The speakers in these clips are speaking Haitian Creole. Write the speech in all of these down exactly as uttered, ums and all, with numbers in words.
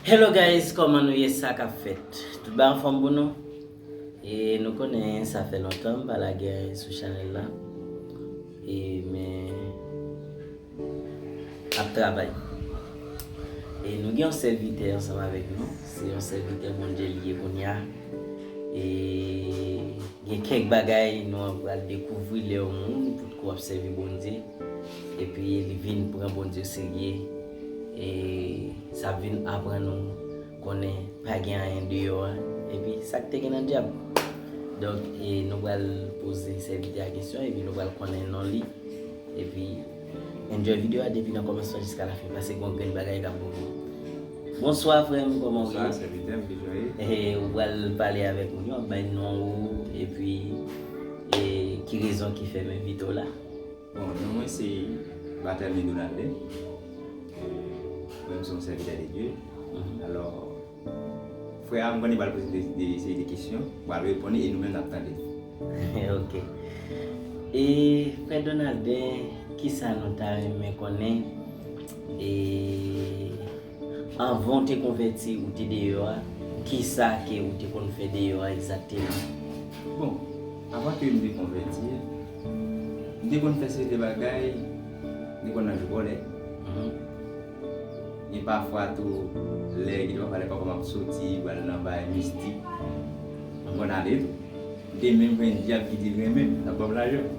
Hello guys, kòman nou ye? Sa k ap fèt? Tout bagay anfòm pou nou? E nou konnen sa fè lontan m pa lage sou chanèl la. E men ap travay. E nou gen yon sèvitè ansanm avèk nou. Se yon sèvitè Bondye li ye kounye a. E gen kèk bagay nou pral dekouvri lè yon moun potko ap sèvi Bondye. Epi li vin pran Bondye serye. E sa ap vin aprann nou konnen pa gen anyen deyò a. Epi sa k te gen nan dyab. Donk, e nou pral poze sèvitè a kesyon, epi nou pral konnen non li. Epi, enjoy videyo a depi nan kòmansman jiska lafen, paske gon grenn bagay k ap bon pou ou. Bonswa, frè m, kòman w ye? Bonswa, sèvitè m, kijan w ye? E, ou pral pale avèk moun yo, w ap bay non ou, epi, e, ki rezon ki fè m envite w la? Bon, non mwen se Bathelmy Donaldin. E, mwen, m se yon sèvitè de Dye. Mhm. Alò, frè a, m konnen pral poze de, de, seri de kesyon, pral reponn e nou menm n ap tande. Ok. E, frè Donaldin, kisa nou ta renmen konnen? E, anvan w te konvèti, ou te deyò a, kisa ke ou te konn fè deyò a egzakteman? Bon, avan ke m te konvèti, m te konn fè seri de bagay, m te konn nan jwèt bòlèt. Mhm. E pafwa tou, lè, gen de pafwa lè papa m ap soti, pral nan bagay mistik, m konn ale tou. M te menm jwenn dyab ki di l renmen m, l ap ban m lajan.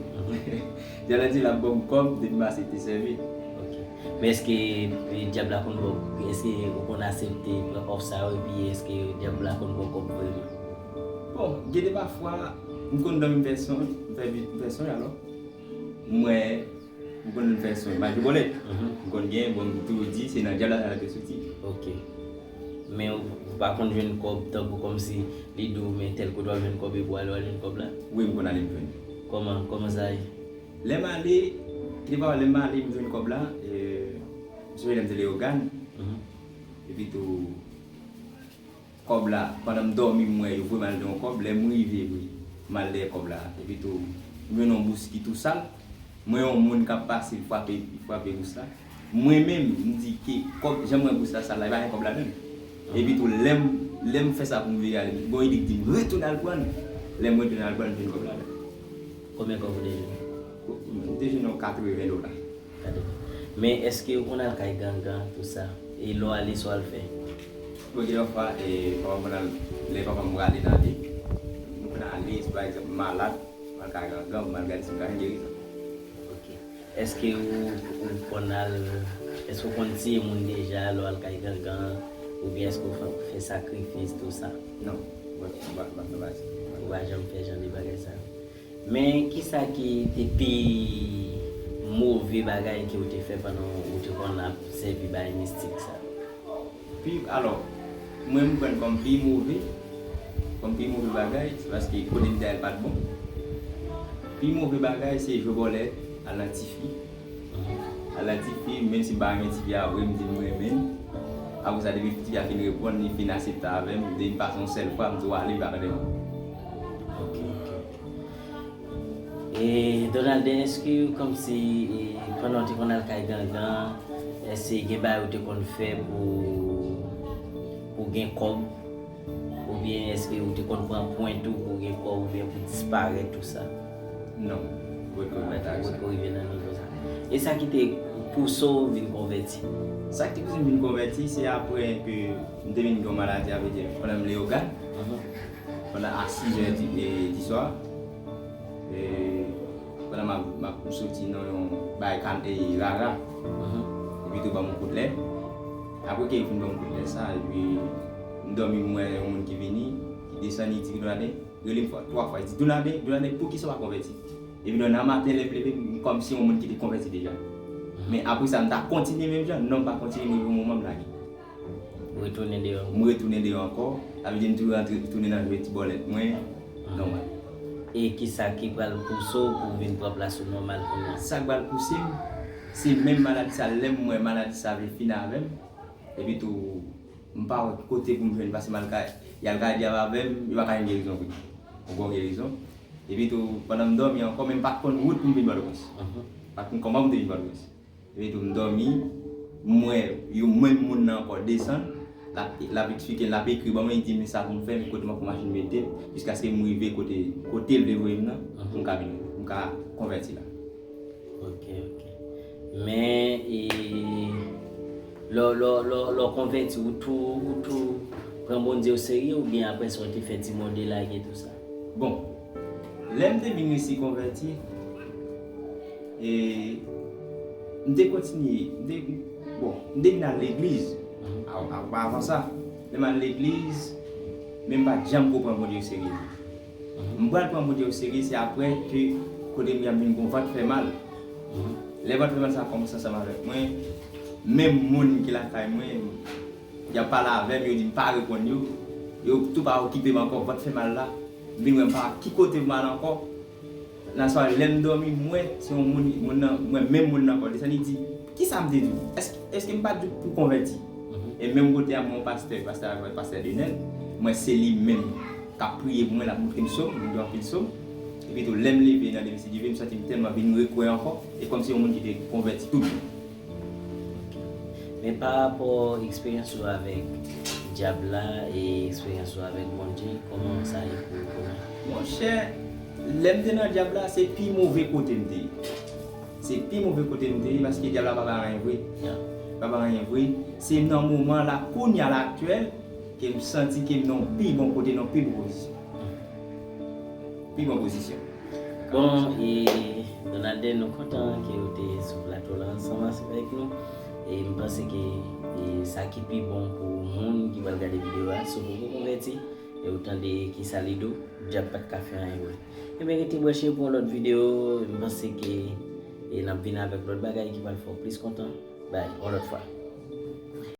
Dyab la di l ap ban m kòb, depi m aksepte sèvi. Ok. Men èske, e, dyab la konn ba w, èske ou konn aksepte pran òf sa yo, epi èske dyab la konn ba w kòb vreman? Bon, gen de pafwa, m konn dòmi m fè sonj, m fè vi-, m fè sonj alò. M wè M konn fè sonj, m al jwe bòlèt. Mhm. M konn gen, bon, m toujou di, se nan dyab la sa te soti. Ok. Men ou, ou pa konn jwenn kòb, tankou kòmsi li di w, men tèl kote w ap jwenn kòb, epi w ale, w al jwenn kòb la? Wi, m konn ale m jwenn. Kòman, kòman sa ye? Lè m ale, gen pafwa lè m ale, m jwenn kòb la, e, m sonje lè m te Leyogàn. Mhm. Epi tou, kòb la, pandan m dòmi, m wè yo voye m al jwenn yon kòb, lè m rive vre, m al dèyè kòb la, epi tou, m jwenn yon bous ki tou sal, m wè yon moun k ap pase, li frape, li frape bous la. Mwen menm, m di ke kòb, jan m wè bous la sal la, e pa gen kòb ladan l. Epi tou, lè m, lè m fè sa pou m vire ale, gon ide k di m retounen al pran l. Lè m retounen al pran l, m jwenn kòb ladan l. Konbyen kòb ou te jwenn? M te jwenn yon katreven dola. Gade. Men èske ou konn al kay gangan, tou sa? E lè w ale, sa w al fè? Bon, gen yon fwa, e, papa m konn al, lè papa m prale nan ale, nou konn ale, si pa egzanp, m malad, m al kay gangan, m al gade si m ka jwenn gerizon. Ok. Èske ou, ou konn al, èske ou konn tiye moun deja lè w al kay gangan, oubyen èske ou fè, fè sakrifis, tou sa? Non, mwen, mwen pa, mwen pa fè bagay sa. Ou pa janm fè jan de bagay sa yo? Men kisa ki te pi move bagay ke w te fè pandan w te konn ap sèvi bagay mistik sa? Pi, alò, mwen m pran kòm pi move, kòm pi move bagay, se paske kote m te al pa t bon. Pi move bagay se jwe bòlèt, al nan tifi. Al nan tifi, menm si m pa renmen tifi a vre, m di m renmen l. Apre sa, depi tifi a fin reponn, li fin aksepte avè m, depi m pase yon sèl fwa, m di w ale, m pa tande ankò. Ok, ok, ok. E, Donaldin, èske kòmsi, e, pandan w te konn al kay gangan, èske gen bagay ou te konn fè pou, pou gen kòb? Oubyen èske ou te konn pran pwen tou pou gen kòb oubyen pou disparèt tou sa? Non, m potko rive nan nivo sa. Ou potko rive nan nivo sa. E sa ki te pouse w vin konvèti? Sa ki te pouse m vin konvèti, se apre ke m te vin gen yon maladi, sa vle di, pandan m Leyogàn, mhm, pandan a sizè di, e, di swa, e, pandan m ap, m ap soti nan yon bagay kan, e, rara, mhm, epi tou ban m yon kout lè. Apre ke yo fin ban m kout lè sa, epi m dòmi, m wè yon moun ki vini, ki desann, li di, "Donaldin," rele m fwa, twa fwa, li di, "Donaldin, Donaldin, poukisa w pa konvèti?" Epi nan maten, lè m leve, m kòmsi yon moun ki te konvèti deja. Mhm. Men apre sa, m ta kontinye menm jan, non, m pa kontinye, m rive yon moman, m lage. Ou retounen deyò ankò? M retounen deyò ankò. Sa vle di m toujou rantre, tounen nan jwe ti bòlèt mwen, mhm, nòmal. E kisa ki pral pouse w pou w vin pran plas ou nòmal kounye a? Sa k pral pouse m, se menm maladi sa, lè m wè maladi sa vle fin avè m, epi tou, m pa wè kote pou m jwenn, paske m al kay, y al kay dyab avè m, yo pa ka jwenn gerizon vre. Yon bon gerizon. Epi tou, pandan m dòmi ankò, men m pa t konn wout pou m vin Pòtoprens. Mhm. Pa t konn kòman pou m te vin Pòtoprens. Epi tou, m dòmi, m wè yon menm moun nan ankò desann, l ap, l ap eksplike, l ap ekri ban mwen, li di men sa pou m fè, men kote m ap pran machin mete, jiskaske m rive kote, kote l vle voye m nan, pou m ka vin, pou m ka konvèti la. Ok, ok. Men, e, lè, lè, lè, lè w konvèti, ou tou, ou tou pran Bondye oserye oubyen apre sa w te fè ti mòde lage tou sa? Bon, lè m te vin resi konvèti, e, m te kontinye, m te, bon, m te vin al legliz. A- a- Avan sa, lè m al legliz, men m pa t janm ko pran Bondye oserye. M pral pran Bondye oserye, se apre ke kote m ye a m vin gon vant fè mal. Lè vant fè mal sa kòmanse ansanm avèk mwen, menm moun ki lakay mwen, y ap pale avè m, yo di m pa reponn yo, yo tou pa okipe m ankò, vant fè mal la, m vin wè m pa ki kote pou m al ankò. Nan swa lè m dòmi, m wè se yon moun, moun nan, m wè menm moun nan ankò desann, li di, kisa m te di w? Èske, èske m pa t di w pou konvèti? E menm kote a, m wè yon pastè, pastè, pastè Denèl, m wè se li menm k ap priye pou mwen, l ap montre m sòm, m gen anpil sòm. Epi tou, lè m leve nan demen si Dye vle, m santi m tèlman vin rekwè ankò, e kòmsi yon moun ki te konvèti tout bon. Men pa rapò eksperyans ou avèk dyab la e eksperyans ou avèk Bondye, kòman sa ye pou ou kounye a? Monchè, lè m te nan dyab la, se pi move kote m te ye. Se pi move kote m te ye, paske dyab la pa bay anyen vre. Pa bay anyen vre. Se nan moman la, kounye a la aktyèl, ke m santi ke m nan yon pi bon kote, nan yon pi bon pozisyon. Pi bon pozisyon. Bon, e Donalden, nou kontan ke ou te sou plato la ansanm avèk nou. E m panse ke e sa ki pi bon pou moun ki pral gade videyo a, si w poko konvèti, e ou tande kisa li di w, dyab pa t ka fè anyen vre. Ebyen, rete branche pou yon lòt videyo, m panse ke e n ap vin avèk lòt bagay ki pral fè w plis kontan. Bay, yon lòt fwa.